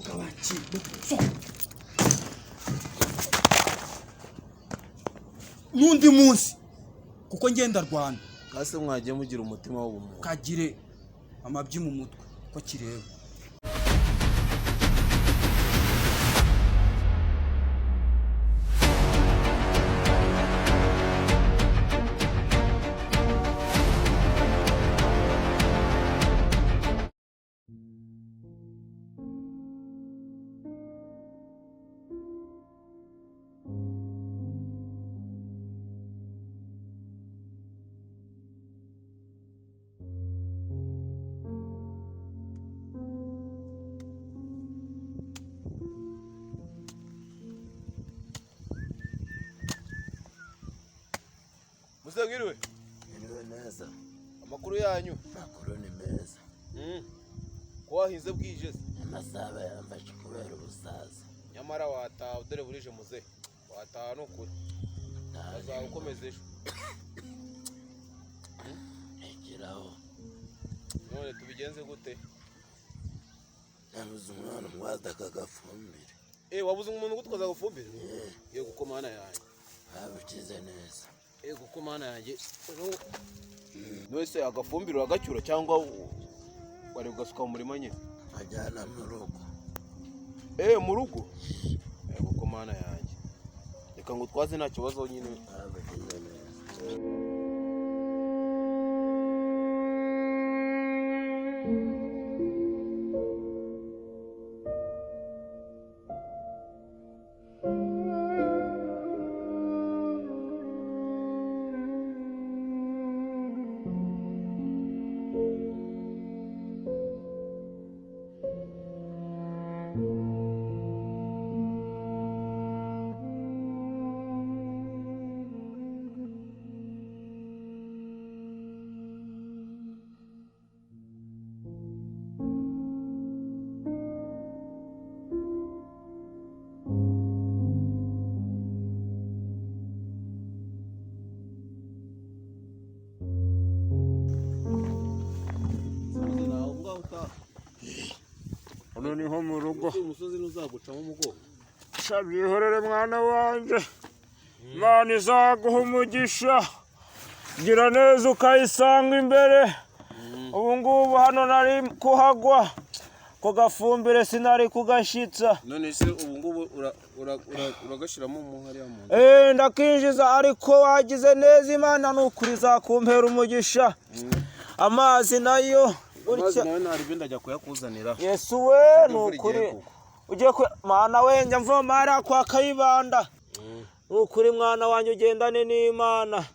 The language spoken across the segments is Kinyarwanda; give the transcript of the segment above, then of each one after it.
Kabaki. N'undi munsi kuko ngenda rwana. Hasi mwagiye mugira umutima w'ubumuntu. Kagire amabyi mu mutwe ko kireba. Muze mwiriwe. Mwiriwe neza. Amakuru yanyu? Amakuru ni meza. Ko wahinze bwije se? Amasaha yamfashe kubera ubusaza. Nyamara wataha dore burije muze. Wataha nukuri. Bazaba ukomeza ejo. Rekeraho. None tubigenze gute? Nabuze umwana umwaza akagafumbire. Wabuze umuntu ugutwaza agafumbire? Yego ko mana yanjye. Babukize neza. Yego ko mana yanjye. None agafumbire uragacyura cyangwa wari ugasuka mu murima nyine? Ajyana mu rugo. Mu rugo? Yego ko mana yanjye. Reka ngo utwaze nta kibazo nyine. Babukize neza. Hano niho mu rugo. Umusozi ntuzagucamo umugongo. Sha byihorere mwana wanjye, Imana izaguha umugisha, gira neza ukayisanga imbere. Ubu ngubu hano nari kuhagwa ku gafumbire sinari kugashyitsa. None se ubu ngubu uragashyiramo mu hariya mu nda? Ndakinjiza ariko wagize neza, Imana ni ukuri izakumpera umugisha. Amazi nayo Amazi nayo ntari ibindi ajya kuyakuzanira. Yesu we ni Imvura igiye ukuri. kugwa. Ugiye ku mwana we njya mvoma hariya kwa Kayibanda. Ni ukuri mwana wanjye ugendane n'Imana.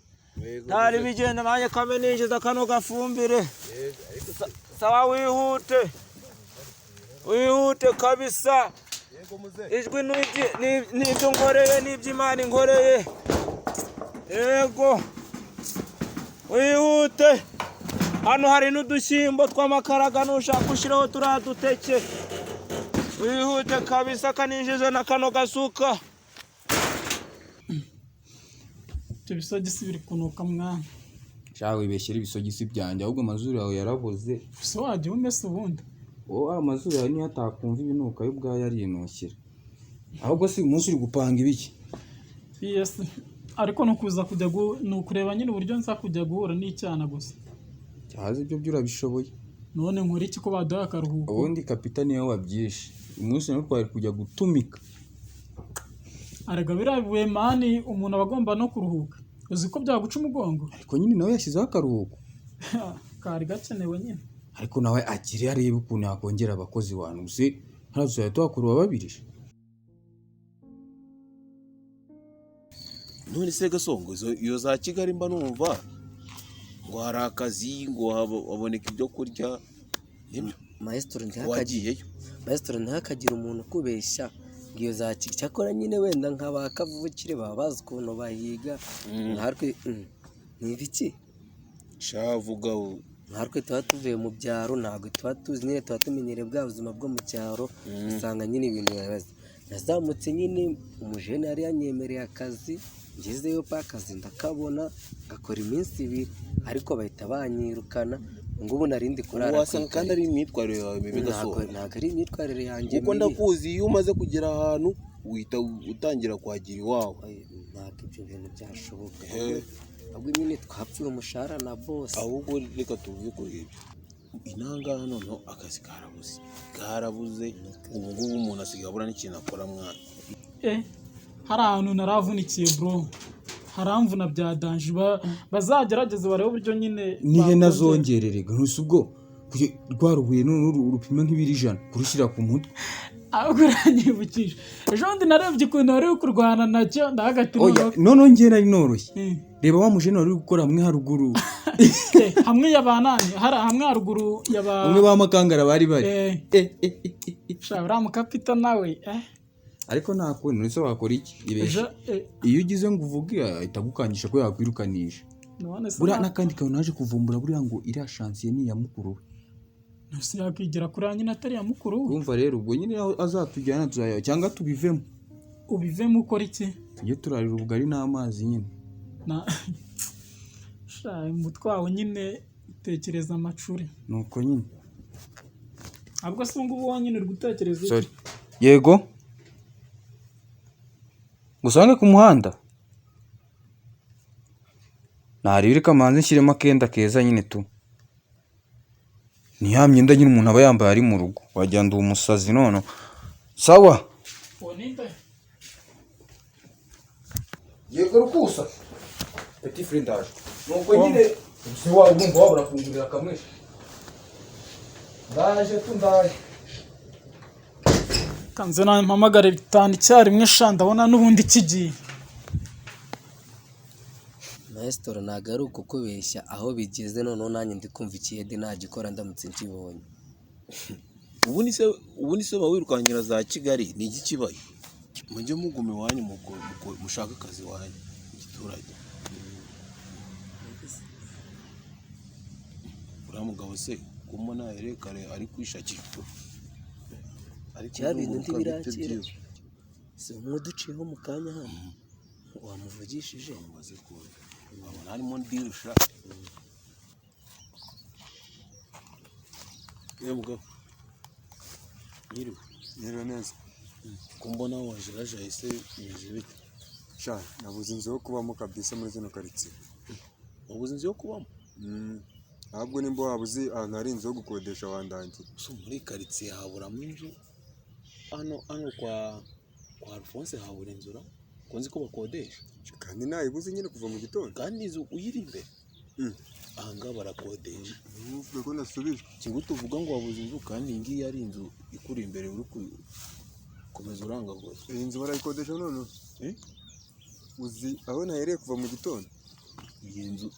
Ntari bigenda nanjye kame ninjiza kano gafumbire. Sawa wihute. Wihute kabisa. Ijwi n'ibyo nkoreye n'ibyo Imana inkoreye. Yego. Wihute. Hano hari n'udushyimbo tw'amakaraga nushaka ushireho turiya duteke. Wihute kabisa kaninjize na kano gasuka. Ibyo bisogisi biri kunuka mwana. Sha wibeshyera ibisogisi byanjye ahubwo amazuru yawe yaraboze. Gusa wajya umesa ubundi. Wowe amazuru yawe niyo atakumva ibinuka yo ubwayo arinukira. Ahubwo si umunsi uri gupanga ibiki? Yes. Ariko nukuza kujya ni ukureba nyine uburyo nza kujya guhura n'icyana gusa. Cyaza ibyo byo urabishoboye. None nkora iki ko baduhaye akaruhuko? Ubundi kapita niwe wabyishe. Umunsi nawe twari kujya gutumika. Arega biriya bibuye mani umuntu aba agomba no kuruhuka. Uzi ko byaguca umugongo? Ariko nyine nawe yashyizeho akaruhuko. Kari gakenewe nyine. Ariko nawe agire arebe ukuntu yakongera abakozi wantu. Gusa hariya tuzajya tuhakura uwababirije. None se Gasongo iyo za Kigali mba numva ngo hari akazi ngo haboneka ibyo kurya. Nibyo. Maestro Wagiyeyo. Maestro ntihakagire umuntu ukubeshya ngo iyo za Kigali. Cyakora nyine wenda nka ba kavukire baba bazi ukuntu bahiga. Nkatwe ni ibiki? Shavuga Nkatwe tuba tuvuye mu byaro ntabwo tuba tuzi nyine tuba tumenyereye bwa buzima bwo mu cyaro, usanga nyine ibintu bibabaza. Nazamutse nyine umujene yari yanyemereye akazi, ngezeyo pa akazi ndakabona ngakora iminsi ibiri ariko bahita banyirukana. Ngubu narindi kurara Ubu wasanga ku kandi ari ikarito. imyitwarire yawe mibi Ntabwo gasohoka. ntabwo ari imyitwarire yanjye Kuko mibi. ndakuzi, iyo umaze kugera ahantu uhita utangira kwagira iwawe. Oya, ntabwo ibyo bintu byashoboka. Ehe. Ahubwo nyine twapfuye umushahara na bosi. Ahubwo reka tuvuge kuri ibyo. Inangaha noneho akazi karabuze, karabuze. Ubu ngubu umuntu asigaye abura n'ikintu akora, mwana. Hari ahantu naravunikiye bro, haramvuna bya danger. Bazagerageze barebe uburyo nyine Nihe bakongera. nazongererega ntusi ubwo rwa rubuye noneho rupima nk'ibiro 100 kurushyira ku mutwe. Ahubwo uranyibukije, ejo bundi narebye ukuntu wari uri kurwana nacyo, ndahagati. Oya, noneho njye nari noroshye. Reba wa mujene wari uri gukora hamwe haruguru. Hamwe yabanani hari hamwe haruguru yaba Bamwe ba makangara bari bari. Sha, uriya mukapita nawe. Ariko nta kundi, none se wakora iki? Ibeshye. Ejo Iyo ugize ngo uvuge ahita agukangisha ko yakwirukanisha. None se Buriya n'akandi kantu naje kuvumbura, buriya ngo iriya chantier ni iya mukuru we. Ntuse yakwigira kuri ya nyina atari iya mukuru we? Urumva rero, ubwo nyine aho azatujyana tuzajya cyangwa tubivemo. Ubivemo ukora iki? Tujye turarira ubugari n'amazi nyine. Na sha, umutwe wawe nyine utekereza amacuri. Nuko nyine. Ahubwo se ubu ngubu wonyine uri gutekereza iki? Sorry. Yego, ngusange ku muhanda, nareba reka manze nshyiremo akenda keza nyine tu, ni ya myenda nyine umuntu aba yambaye ari mu rugo, wagira ngo ndi umusazi none. Sawa. Uwo ni nde? Yego rukusa, petit frère, ndaje. Nuko nyine se waba urumva wabura kungurira kamwe. Ndaje tu, ndaje. Kanze nawe mpamagare bitanu icyarimwe sha, ndabona n'ubundi kigiye. Maestro, ntabwo ari ukukubeshya, aho bigeze noneho nanjye ndi kumva ikiyede nagikora ndamutse nkibonye. Ubundi se wirukankira za Kigali ni iki kibaye? Mujye muguma iwanyu, mushake akazi iwanyu mu giturage. Uriya mugabo se kumbona kare ari kwishakisha, ari Bya bintu kuzunguruka bite? ntibirakira. Byiwe. Si umwe uduciyeho mu kanya hano wamuvugishije? Mubaze kuntu wabona harimo dirusha. Yewe mugabo, nyiriwe? Nyiriwe neza. Ko mbona wajerajaye se, bimeze bite? Sha, nabuze inzu yo kubamo kabisa muri zino karitsiye. Wabuze inzu yo kubamo? Ahubwo nimba waba uzi ahantu hari inzu yo gukodesha wandangira. So muri karitsiye haburamo inzu? Hano kwa Alphonse habura inzu ra? Ko nzi ko bakodesha. Kandi nayibuze nyine kuva mu gitondo. Kandi inzu uyiri imbere. Aha ngaha barakodesha. Ntuvuge ko nasubijwe. Ikigo tuvuga ngo wabuze inzu kandi iyi ngiyi ari inzu ikuri imbere, uri gukomeza urangaguza. Iyi nzu barayikodesha none? Eh? Uzi aho nahereye kuva mu gitondo?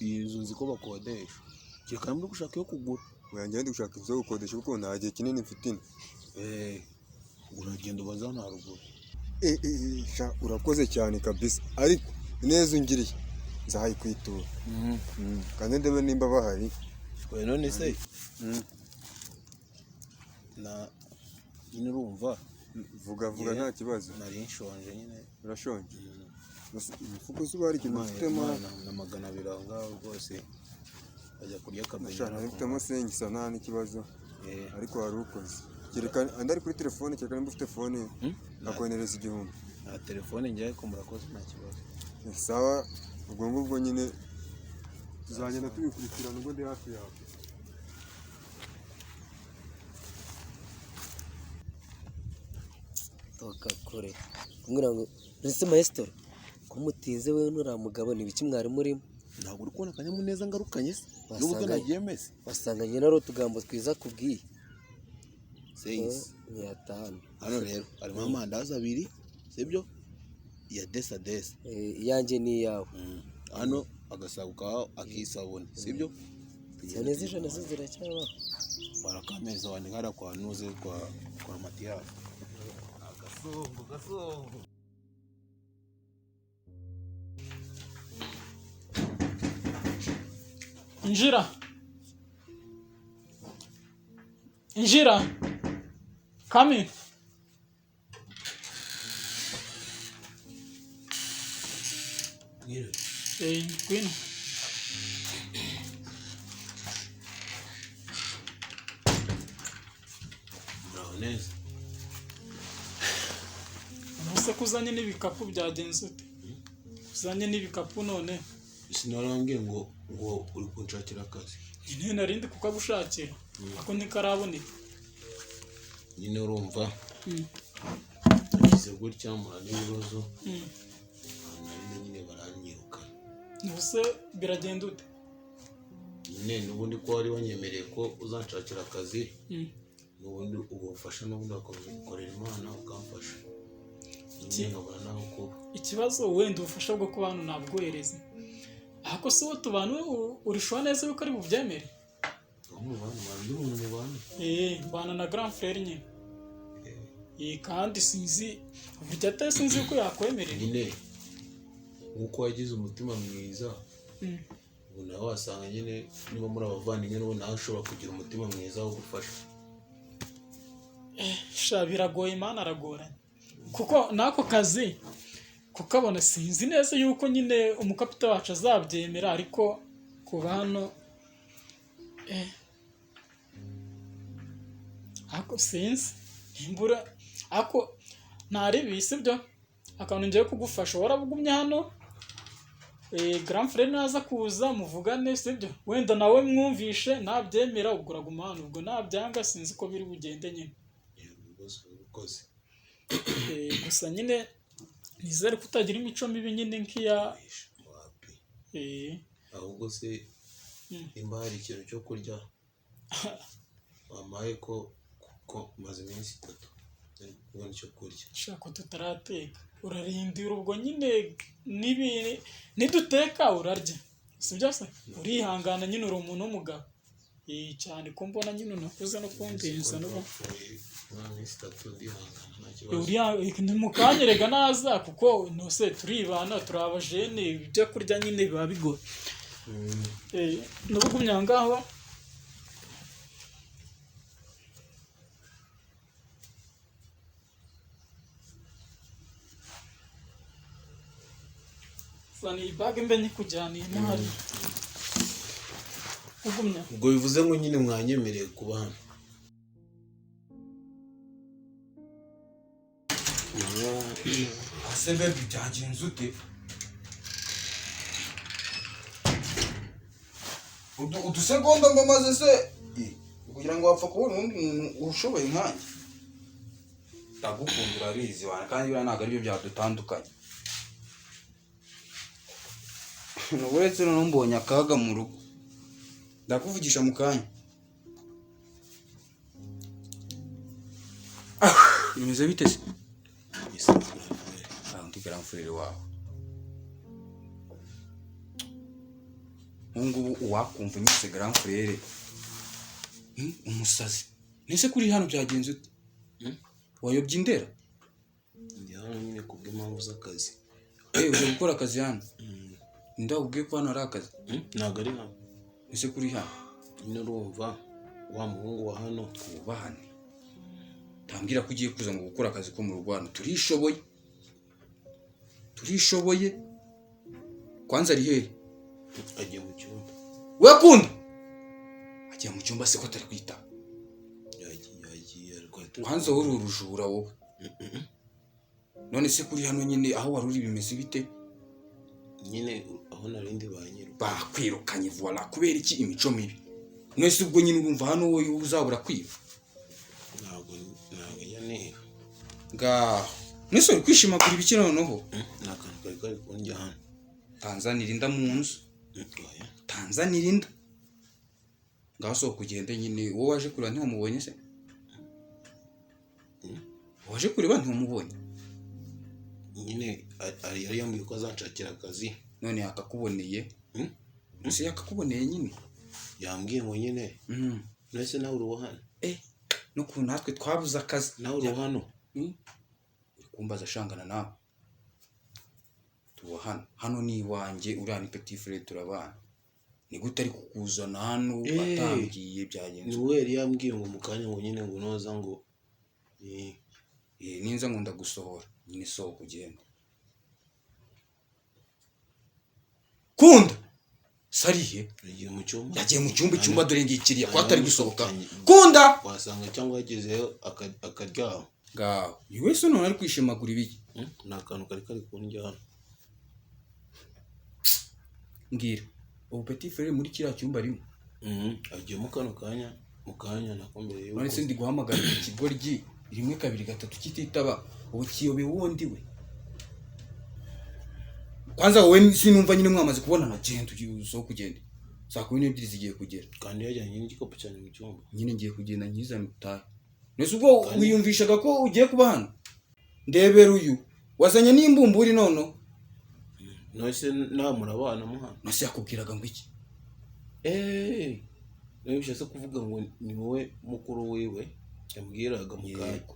Iyi nzu nzi ko bakodesha. Kereka niba uri gushaka iyo kugura. Oya, njyewe ndi gushaka inzu yo gukodesha kuko nta gihe kinini mfite ino. Uragenda ubaza hano haruguru. Sha, urakoze cyane kabisa, ariko ineza ungiriye nzayikwitura. Kandi ndebe nimba bahari. Oya, none se na nyine urumva. Vuga vuga, nta kibazo. Nari nshonje nyine. Urashonje? Imifuko se uba hari ikintu ufitemo? Na 200 aho ngaho rwose bajya kurya akabenya. Sha, nari mfitemo sengisa, nta n'ikibazo. Ariko wari ukoze. Kereka andi ari kuri telefone, kereka nimba ufite phone akoherereza 1000. Nta telefone njye, ariko murakoze, nta kibazo. Sawa, ubwo ngubwo nyine tuzagenda tubikurikirana ubwo ndi hafi yawe. Toka kure kumbwira ngo ese maestro ko mutinze, we nuriya mugabo ni ibiki mwari murimo? Ntabwo uri kubona akanyamuneza ngarukanye se n'uburyo nagiye meze? Wasanga nyine ari utugambo twiza kubwiye. Seyisi. Ni atanu. Hano rero harimo amandazi abiri, sibyo, ya desa desa. Iyanjye ni iyawe. Hano agasago kawe, akisabune, sibyo? Cyane z'ijana nazo ziracyabaho. Barakameza wandika hariya kwa nuze kwa Matiyasi. Agasongo gasongo. Injira, injira, kami. Ngwino. Neza. Ubuse ko uzanye n'ibikapu, byagenze ute? Uzanye n'ibikapu none? Sinarambwiye ngo uri kunshakira akazi? Nyine narindi kukagushakira, ako ntikaraboneka. Nyine urumva, nagize gutya mpura n'ibibazo, ahantu nari nyine baranyirukana. Ubuse biragenda ute? Nyine n'ubundi ko wari wanyemereye ko uzanshakira akazi, n'ubundi ubwo bufasha, n'ubundi wakomeza gukorera Imana ukamfasha nyine nkabona naho kuba. Ikibazo wenda ubufasha bwo kuba hano nabwohereza, ariko si wo tubana, urishwa neza yuko ari bubyemere? Aho mubana, undi muntu mubana? Eh, mbana na grand frère nyine. Eh, kandi sinzi uburyo atari, sinzi yuko yakwemerera. Nyine nk'uko wagize umutima mwiza, ubu nawe wasanga nyine niba muri abavandimwe, n'ubu nawe ushobora kugira umutima mwiza wo gufasha. Sha, biragoye Imana, aragoranye, kuko n'ako kazi kukabona sinzi neza yuko nyine umukapita wacu azabyemera, ariko kuba hano ariko sinzi imbura, ariko ntaribi, sibyo? Akantu ngiye kugufasha, warabugumye hano, grand frère naza kuza muvugane, sibyo? Wenda nawe mwumvishe, nabyemera ubwo uraguma hano, ubwo nabyanga sinzi ko biri bugende nyine. Yego rwose ukoze. Gusa nyine nizere ko utagira imico mibi nyine nk'iya Wapi. Ahubwo se nimba hari ikintu cyo kurya wampaye, ko maze iminsi 3 ntari kubona icyo kurya? Shaka tutarateka, urarindira ubwo nyine, niduteka urarya, sibyo se? Urihangana nyine, uri umuntu w'umugabo. Cyane ko mbona nyine unakuze no kundenza no Napfuye nta minsi 3, ndihangana nta kibazo. Uriya ni mukanyerega naza, kuko ntuse turibana, turi abajene, ibyo kurya nyine biba bigoye. N'ubugumye aho ngaho. Zana iyi bage mbe nyikujyaniye ntari ugumya. Ubwo bivuze ngo nyine mwanyemereye kuba hano? Ase baby, byagenze ute? Udusegonda mba maze se, kugira ngo wapfa kubona undi muntu ushoboye nkanjye? Ndagukunda urabizi wana, kandi biriya ntabwo aribyo byadutandukanye. Uretse noneho mbonye akaga mu rugo, ndakuvugisha mu kanya. Ah, bimeze bite se? Ah, undi grand frère wawe ubu ngubu uwakumva unyise grand frère, umusazi. Nese kuri hano byagenze ute? Wayobye indera? Ndi hano nyine kubw'impamvu z'akazi. Eh, uje gukora akazi hano? Ndakubwiye ko hano hari akazi. Ntabwo ari hano. Ese kuri hano? Nyine urumva wa muhungu wa hano. Twubahane, tambwira ko ugiye kuza ngo gukora akazi ko mu rugo hano. Turishoboye, turishoboye. Kwanza ari hehe? Agiye mu cyumba. We kunda agiye mu cyumba se ko atari kwita? Yagiye ariko. Kwanza wowe uri urujura wowe. None se kuri hano nyine aho wari uri bimeze bite? Nyine aho narindi banyiruka. Bakwirukanye, voila. Kubera iki? Imico mibi. Mwese ubwo nyine urumva hano wowe uzabura kwiba? Ntabwo njya niba. Ngaho mwese uri kwishimagura ibiki noneho? Ni akantu kari kari kundya hano. Tanzanira inda mu nzu. Oya. Tanzanira inda. Ngaho sohoka ugende nyine. Wowe waje kureba ntiwamubonye se? Waje kureba ntiwamubonye? Nyine yari yambwiye ko azanshakira akazi. None yakakuboneye? Ese yakakuboneye nyine? Yambwiye ngo nyine. Nese nawe uri uwa hano? Eh, n'ukuntu natwe twabuze akazi. Nawe uri uwa hano? Uri kumbaza ashangana nawe? Tuba hano, hano ni iwanjye. Uriya ni petit frère, turabana. Ni gute ari kukuzana hano atambwiye? Byagenze? Ni we yari yambwiye ngo mu kanya ngo nyine ngo noza ngo Ninza ngo ndagusohora nyine, sohoka ugende. Kunda. Sarihe Yagiye mu cyumba. Yagiye mu cyumba, icyumba dore ngikiriya ko atari gusohoka. Nanjye- Kunda. Wasanga cyangwa yagezeyo akaryama. Ngaho uyu wese none ari kwishimagura ibiki? Ni akantu kari kari kundya hano. Mbwira, ubu petit frere muri kiriya cyumba arimo? Agiyemo kano kanya, mu kanya nako mbere None se y'uko ndi guhamagara ikigoryi rimwe, kabiri, gatatu kititaba, ubu kiyobe wundi we. Kwanza wowe sinumva nyine mwamaze kubonana, genda ugiye usohoke ugende, 12:00 zigiye kugera. Kandi yajyanye n'igikapu cyanjye mu cyumba. Nyine ngiye kugenda nkizane utahe. Nese ubwo wiyumvishaga ko ugiye kuba hano? Ndebera uyu wazanye n'imbumburi nono. None se nawe murabana mo hano? Nase yakubwiraga ngo iki? Eee, niba bishatse kuvuga ngo ni wowe mukuru wiwe yambwiraga mu kanya. Yego.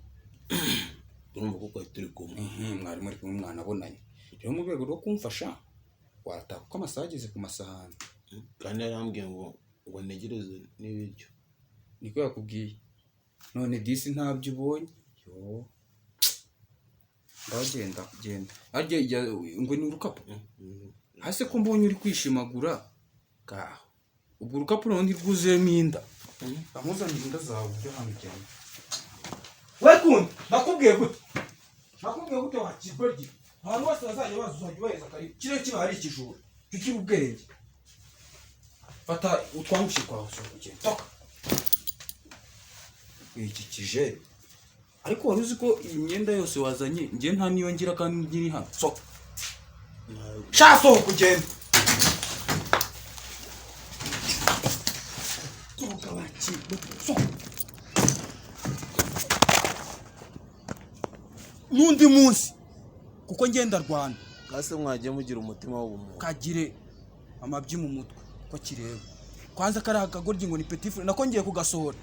Urumva ko twari turi kumwe. Mwari muri kumwe, mwanabonanye. Rero mu rwego rwo kumfasha wataha kuko amasaha ageze ku masahani. Kandi yarambwiye ngo ntegereze n'ibiryo. Niko yakubwiye? None disi ntabyo ubonye. Yo, ngaho genda, genda arya ngo ni urukapu hasi ko mbonye uri kwishimagura. Ngaho ubwo urukapu noneho ntirwuzuyemo inda, amuzanira inda zawe ujye ahantu ugenda. We Kunda, nakubwiye gute? Nakubwiye gute wa kigoryi? Abantu bose bazajya baza uzajya ubaheza karibu. Kiriya kiba ari ikijura, jya ugira ubwenge. Fata utwangushye kwawe usohoke ugende. Toka. Iki kijeri, ariko wari uzi ko iyi myenda yose wazanye njye nta niyo ngira kandi nkiri hano? Sohoka sha, sohoka ugende. Sohoka wa kigoryi, sohoka. N'undi munsi kuko ngenda rwana. Kase mwagiye mugira umutima w'ubumuntu. Kagire amabyi mu mutwe ko kireba. Kwanza kariya akagoryi ngo ni petit frere, nako ngiye kugasohora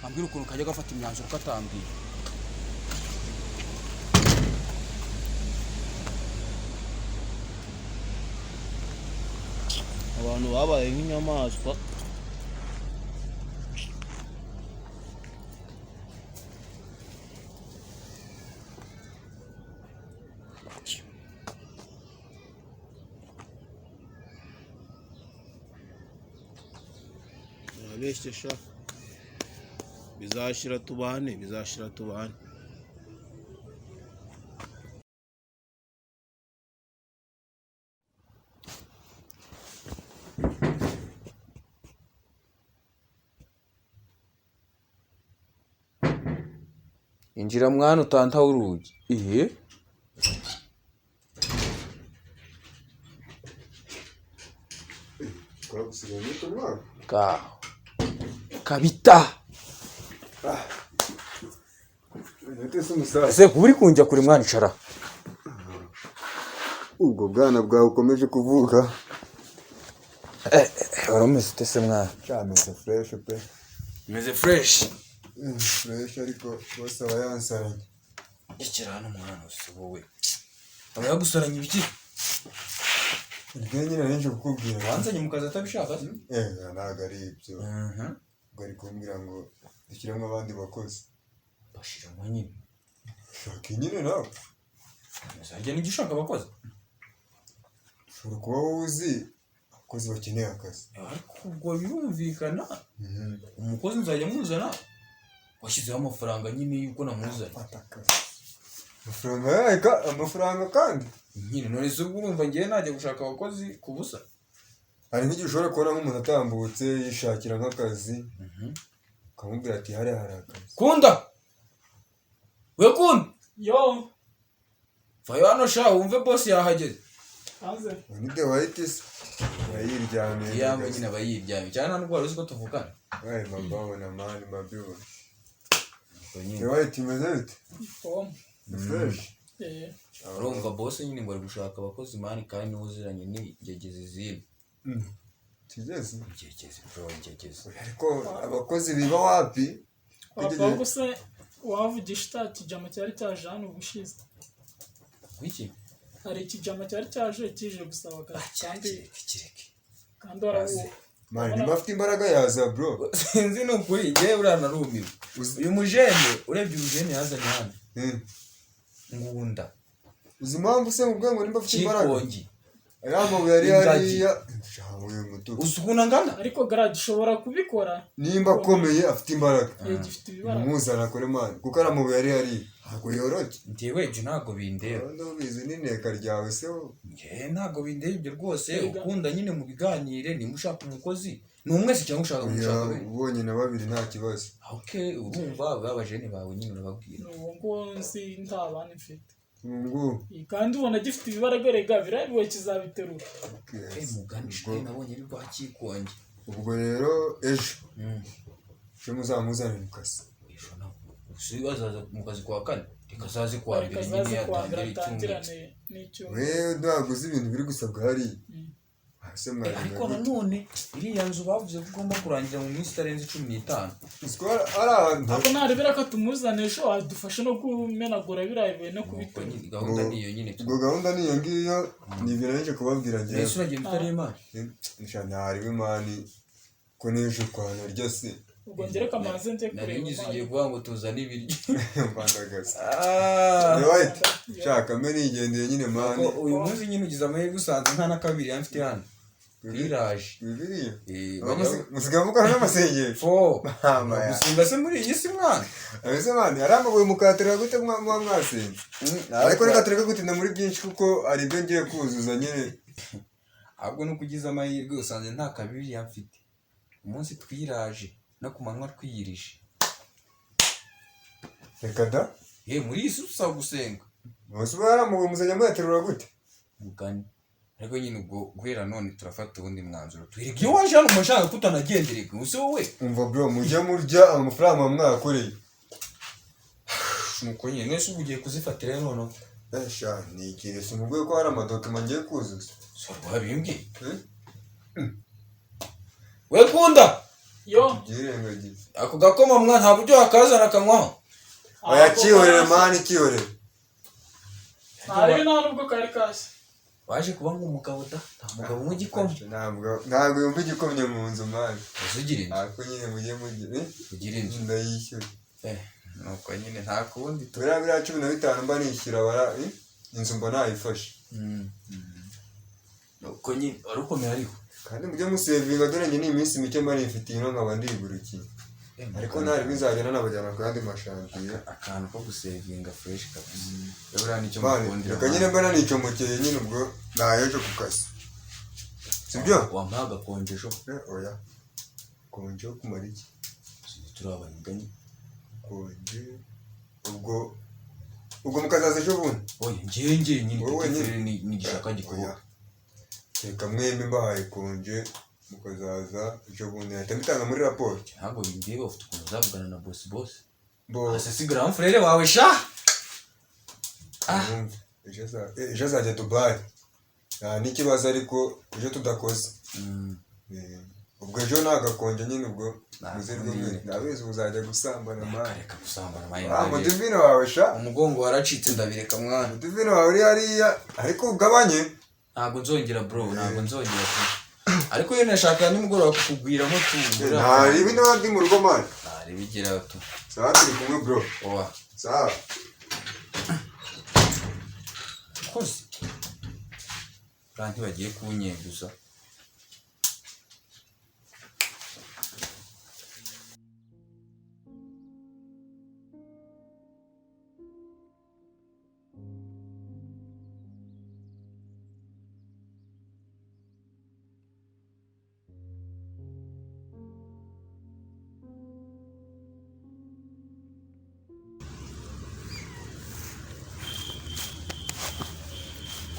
ambwira ukuntu kajya gafata imyanzuro katambwiye. Abantu babaye nk'inyamaswa. Murabeshye sha, bizashira tubane, bizashira tubane. Injira mwana, utantaho urugi ihe. Twagusigaye muri umwaka. Ngaho kabita. Ese umusaza. Ese kuba uri kunjya kure mwana, icara. Ubwo bwana bwawe ukomeje kuvuga. Wari umeze ute se mwana? Cyameze fresh pe. Umeze fresh? Fresh, ariko bose aba yansaranye. Icara hano mwana. Si wowe aba yagusaranye ibiki? Ibyo nyine nari nje kukubwira. Wanzanye mu kazi atabishaka se? Eh, ntabwo ari ibyo. Ubwo ari kumbwira ngo dushyiremo abandi bakozi. Bashiramo nyine. Shaka nyine nawe. Uzajya nijya ushaka abakozi. Ushobora kuba wowe uzi abakozi bakeneye akazi. Ariko ubwo birumvikana, umukozi nzajya muzana washyizeho amafaranga nyine yuko namuzanye. Fata akazi. Amafaranga yayo amafaranga kandi. Nyine none se ubwo urumva ngewe najya gushaka abakozi ku busa? Hari nk'igihe ushobora kubona nk'umuntu atambutse yishakira nk'akazi, ukamubwira ati hariya hari akazi. Kunda, we Kunda. Yo. Vayo hano sha, wumve boss yahageze. Hanze. Ni de white se yayiryamiye. Iyambo nyine aba yiryamye cyane, nta nubwo wari uzi ko tuvugana. Wayi mababona mani mabibona. Ubwo nyine. De white, imeze bite? Tom. Ni fresh. Eh. Urumva boss nyine ngo ari gushaka abakozi mani, kandi niwe uziranye n'ingegezi zino. Tugeze. Ingegezi bro, ingegezi. Ariko abakozi biba wapi? Wapfa se wavugisha ita kijama cyari cyaje hano ubushize? Wiki? Hari ikijama cyari cyaje kije gusaba akazi kandi Kireke, kireke. kandi warawu. Mani niba afite imbaraga yaza bro. Sinzi, ni ukuri njyewe buriya narumiwe. Uyu mujene, urebye urujene yazanye hano, ngunda. Uzi impamvu se mubwiye ngo nimba afite imbaraga? Kikongi. Ariya mabuye ari Ingagi. hariya. Sha, uyu mutuku. Uzi ukuntu angana? Ariko garage ushobora kubikora. Nimba akomeye afite imbaraga, Gifite ibibara. mumuzana akore mani, kuko ariya mabuye ari hariya ntabwo yoroshye. Njyewe ibyo ntabwo bindeba. Urabona ubizi n'inteka ryawe se wowe. Njyewe ntabwo bindeba ibyo rwose. Erega. Ukunda nyine mu biganire, nimba ushaka umukozi ni umwe se cyangwa ushaka Oya, gushaka benshi? ubonye na babiri nta kibazo. Okay, urumva bw'abajene bawe nyine urababwira. Ni uwo nguwo nzi, nta bandi mfite. Ubu ngubu. Kandi ubona gifite ibibaraga rega, biriya bibuye kizabiterura. Eh, mugani shite nabonye ari rwa kikonge. Ubwo rero ejo ejo muzamuzane mu kazi. Ejo nawe usi azaza mu kazi kwa kane, reka azaze kuwa Reka mbere nyine azaze kuwa mbere yatangire icyumweru. atangirane n'icyumweru. Wewe ntabwo uzi ibintu biri gusabwa hariya. Ese Eh, mwari ariko nanone iriya nzu bavuze ko igomba kurangira mu minsi itarenze 15. uzi ko ari ahantu Ntabwo narebera ko tumuzane ejo adufashe no kumenagura biriya bibuye no Nuko kubiterura. nyine gahunda ni iyo nyine. Ubwo gahunda ni iyo ngiyo, ni ibyo nari kubabwira ngewe. Mbese uragenda utari imana? Sha, ntariwe mani, ko n'ejo kwanarya se. Ubwo ngereka amaze njye Nari kureba ngize amazi. ugiye kuvuga ngo tuzane ibiryo. Mbandagaza. Ah. Right, shaka mbe nigendeye nyine mani. Ko uyu munsi nyine ugize amahirwe usanze nta na kabiri mfite hano twiraje. Bibiliya. Eh, Aba bajya- musigaye mukora n'amasengesho. Fo. Mama ya. Gusenga se muri iyi si mwana? Ese mani, ari amabuye mukayaterura gute muba mwasenze? Ariko reka tureke gutinda muri byinshi kuko hari ibyo ngiye kuzuza nyine. Ahubwo nuko ugize amahirwe usanze nta kabiri mfite, umunsi twiraje no ku manywa twiyirije. Reka da. Ye, muri iyi si usaba gusenga. Bose uba ari amabuye muzajya muyaterura gute? Mugani ariko nyine ubwo guhera none turafata uwundi mwanzuro, twereka iyo waje hano umashaka ko utanagendereka use wowe. Umva bro, mujye murya amafaranga mwakoreye. Nuko nyine nese ubu ugiye kuzifatira noneho? Eh, sha, nigiye simubwiye ko hari amadokima ngiye kuzuza. Si wabimbwiye? Eh? We kunda. Yo. Byirengagize. Ako gakoma mwana nta buryo wakazana akanywaho. Oya, kihorere mani, kihorere. Ntarebe nta nubwo kari kashya. Waje kuba nk'umugabo da, nta mugabo unywa igikoma. Ntabwo yumva igikomye mu nzu mani. Uzi ugira inzu? Ariko nyine mujye mujye, eh? Ugira inzu? Ndayishyura. Eh, nuko nyine nta kundi tu. Biriya 15 mba nishyura bara, eh? Inzu mba nayifashe. Nuko nyine wari ukomeye ariko. Kandi mujye musevinga, dore njye ni iminsi mike mba nifitiye ino nkaba ndigurukiye. Ariko ntari bizagenda nabajyana ku yandi mashantiye. Akantu ko gusevinga fresh kabisa. Buriya nicyo Mani, mukundira. reka nyine mba nanicomokeye nyine ubwo nayejo ku kazi. Sibyo? Wampaye agakonjesho. Eh, oya. Konje wo kumara iki? Turi abanyiganye. Konje. Ubwo mukazaza ejo bundi. Oya, njyewe njyewe nyine Wowe petit wenyine. frere ni igishaka gikuboka. Oya. Reka mwembi mbahaye konje mukazaza ejo bundi nahita mbitanga muri raporo. Ntabwo bindeba, ufite ukuntu uzavugana na boss boss. Bo. Ase si grand frere wawe sha. Mwumve. Ejo azajya Dubai. Nta n'ikibazo ariko ejo tudakoze. Ubwo ejo nagakonje nyine ubwo muzirwe mwe. Ndabizi uzajya gusambana mani. Reka gusambana mani. Ah, mudivine wawe sha. Umugongo waracitse ndabireka mwana. Mudivine wawe uri hariya ariko ugabanye. Ntabwo nzongera bro, ntabwo nzongera tu. Ariko iyo nashaka nimugoroba kukugwiramo tu. Nta ribi niba ndi mu rugo mani. Nta ribi gira tu. Sawa, turi kumwe bro. Owa. Sawa. Koze. Ranti bagiye kunyeguza.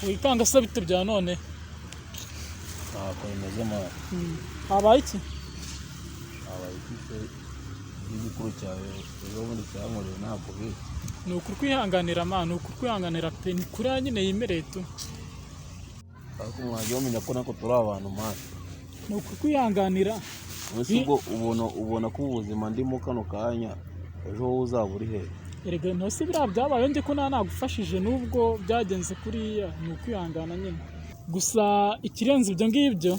Wikanga se bite bya none? Ntabwo bimeze mani. Habaye iki? Habaye iki se? Igikuru cyawe ejo bundi cyankoreye ntabwo bizi. Ni ukukwihanganira ma, ni ukukwihanganira pe, ni kuriya nyine yimereye tu. Ariko mwajya mumenya ko nako turi abantu mani. Ni ukukwihanganira. Mbese ubwo ubona ko ubuzima ndimo kano kanya ejo wowe uzaba uri hehe? Erega ntose biriya byabaye njye ko nta nagufashije nubwo byagenze kuriya, ni ukwihangana nyine. Gusa ikirenze ibyo ngibyo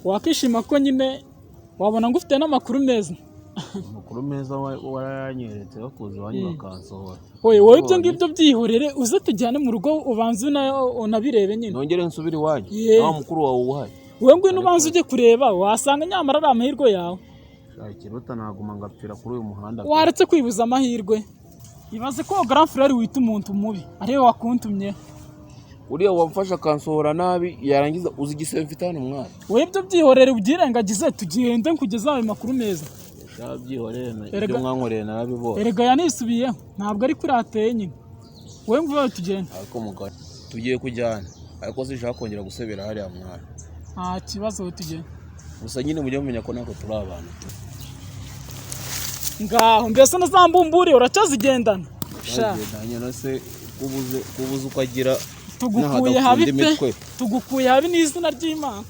wakishima ko nyine wabona ngo ufite n'amakuru meza. Amakuru meza warayanyeretse yo kuza iwanyu bakansohora. Oye, wowe ibyo ngibyo byihorere, uze tujyane mu rugo ubanze unabirebe nyine. Nongere nsubire iwanyu? Yeah. Nawe mukuru wawe uhaye? Wowe ngwino ubanze ujye kureba, wasanga nyamara ari amahirwe yawe. Ikiruta naguma ngapfira kuri uyu muhanda pe. Waretse kwibuza amahirwe? Ibaze ko grand frère wita umuntu mubi ariwe wakuntumye. Uriya wamfashe akansohora nabi, yarangiza uzi igisebe mfite hano mwana. Wowe ibyo byihorere, ubyirengagize, tugende nkugeze ayo makuru meza. Sha, byihorere ibyo mwankoreye narabibonye. Erega yanisubiyeho, ntabwo ari kuri ateye nyine. Wowe ngwino tugende. Ariko mugabo, tugiye kujyana, ariko sinshaka kongera gusebera hariya mwana. Nta kibazo, wowe tugende. Gusa nyine mujye mumenya ko natwe turi abantu tu. Ngaho mbese na za mbumburi uracyazigendana sha? Nanjye na se kubuze uko agira Tugukuye n'aho habi adakunda pe. imitwe. Tugukuye habi n'izina ry'Imana.